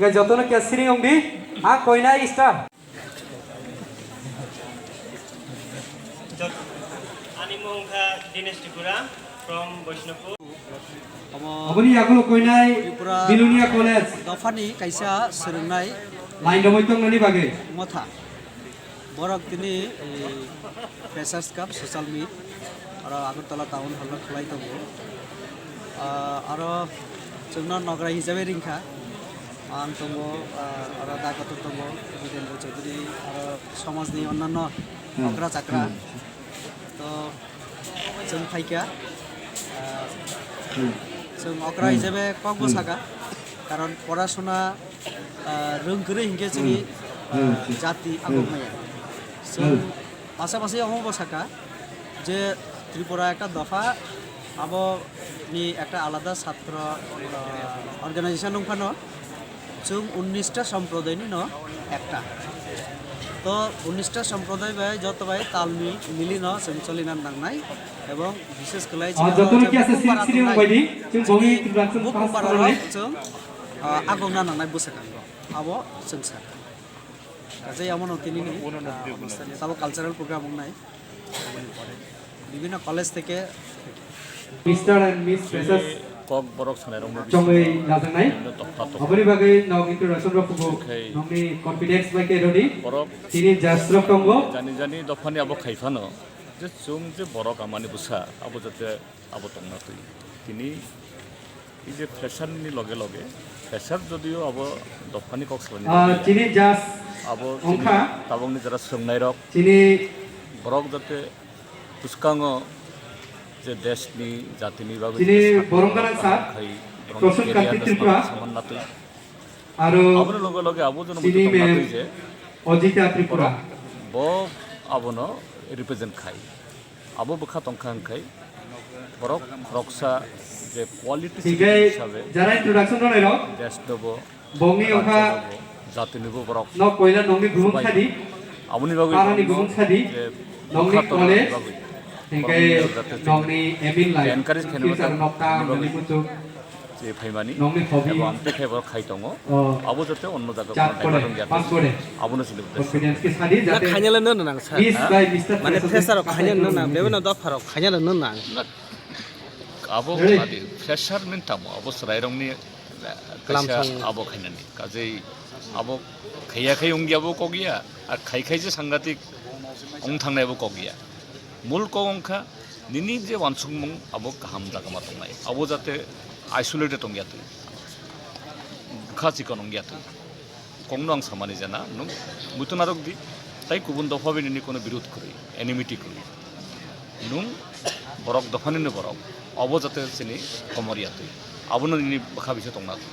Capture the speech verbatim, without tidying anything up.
Hingke jotono khe siring wng di, ang koinai star. Jot-, ani mung kha Dinesh Tripura from Vaishnavpur. Omo Aboni yagulo koinai Tripura Bilonia College. Dophani kaisa swrwngnai Line romoi tongnani bagwi. Motha. Borok tini, eh, Freshers Cup social meet aro Agartala Town Hall o khlai tongo. Ah, aro chwngno nogra hisabe ringkha. Ang tongo, ah, aro da kotor tongo, Jitendra Chaudhary, aro somajni onnanno Hmm. okra chakra. Hmm. To chwng phaikha, ah, Hmm. chwng okra Hmm. hisabe kokbo Hmm. saka, karon porasona, ah, rwng kwrwi hinkhe chini, Hmm. Hmm. ah, jati Hmm. agok maya. Chwng Hmm. pasapasi omobo saka je Tripura ekta dopha, aboni ekta alada satro, ah, organization wngphano. Chwng unnish ta somprodai ni no ekta. To unnish ta somprodai bai joto bai tal mi-, mili no chwng cholina nangnai, ebong bishes kwlai Ah, chwng joto no khe ase bukum para siri tongnai. Bai di, chwng Chini bongni introduction bukum pass para khlai. Rok chwng, ah, agong na nangnai bwswkango. Abo chwng sa. Kaisa amo no tini ni, ah, tabo cultural program wngnai. Bibhinno college theke Mister and Miss Freshers Kokborok sanai rok no chongwi lajaknai. Aboni bagwi nok introduction rok kubo nokni confidence bai khe rodi. Borok tini judge rok tongo. Jani jani dophani abo khai phano je chwng je borok amani bwsa abo jate abo tongna twi. Tini ei je fresher ni loge loge fresher jodio abo dophani kok salani Ah, loge chini judge abo chini tabokni jara swngnai rok chini borok jate bwskango je deshni jatini bagwi chini je sakha borok gana sa khai borok Prasun career Kanti no Tripura saman natwi. Aro aboni loge loge abo jono chini mui tongna ma'am twi je Ojita Tripura. Borok bo abono represent khai. Abo bwkha tongkha hwnkhai borok khoroksa je quality Hinkhe citizen hisabe jara introduction rwlairok, desh dobo, bongni rajyo wngkha dobo, jatini bo borok nok koila nokni bumung sadi, aboni bagwi parani bumung sadi, je nokni bwkha tongna college, bagwi hinkhe borokni jate nokni M in line, encourage khainani future bagwi nok ta aboni bagwi nokni muchuk. Je phaimani nokni hobby. Ebo amtwi khe borok khai tongo. Oh. Abo jate onno jaga jat kore, pass kore. Abono sini confidence ke sadi jate khainala no nang sir. Miss by Mister Mane President. Fresher rok khainala no nang, bebeno dopha rok khainala no nang. Abo adi fresher min tamo, abo srairongni kaisa abo khainani. Kajei abo khaiya khai ungya bo kogya, ar khai khai je sangatik ong thangnai bo kogya. Mul kok wngkha nini je wansukmung abo kaham jaga ma tongnai, abo jate isolated ongya twi, bwkha chikon ongya twi. Kokno ang samani jana, nwng muitu narwk di, tai kubun dopha bai nini kono birud kwrwi, enmity kwrwi. Nwng borok dophani no borok, abo jate chini komor ya twi, abono nini bwkha bisa tongna twi.